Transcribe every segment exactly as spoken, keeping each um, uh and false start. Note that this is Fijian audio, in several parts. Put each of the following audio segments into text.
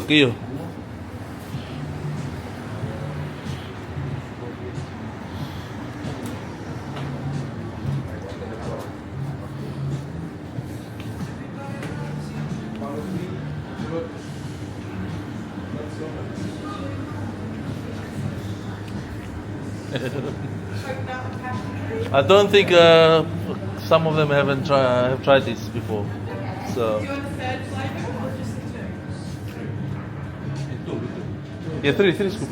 Kio. I don't think, uh, some of them haven't try, have tried this before. So. Do you want the third flavour or just the two? Yeah, three, three scoop.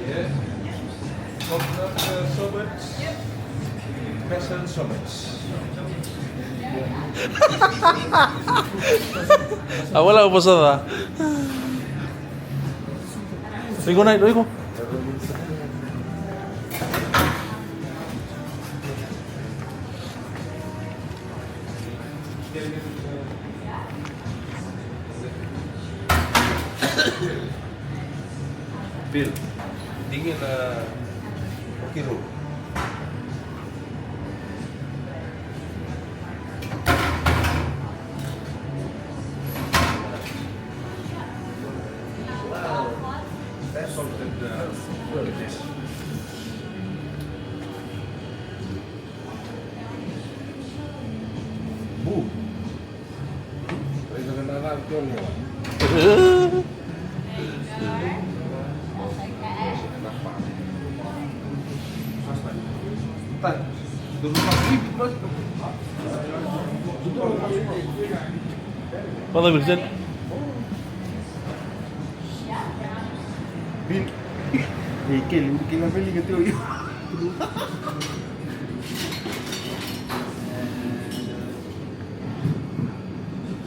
Yeah. Coconut, uh, sorbet. Yep. Mesa sorbet. Awala pasada. Iko na, iko. Bill, digi na okiro. Wow, that's something, uh, look at this. Bu. Fala, Wilson. Bin. Ei, keli, keli na veli ka teu.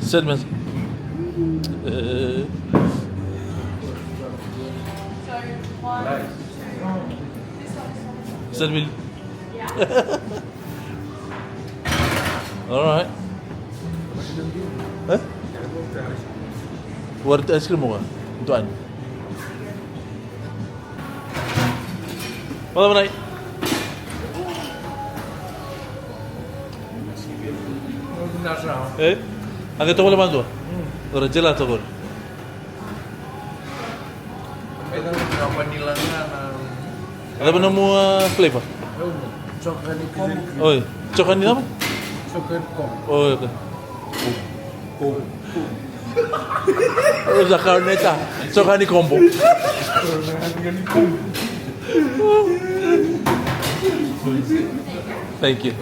Sedman. Eh. Sedman. All right. Eh? Water ice cream mo? Tuan. Mada manai. Eh? Ake toko le madua. Ora gelato kore. Cava nomu, ah, flavor? Chocolate. Oi, chocolate ni cava? Chocolate cone. Oi, okay. Cone. Oi, sa ka neta. Chocolate combo. Thank you.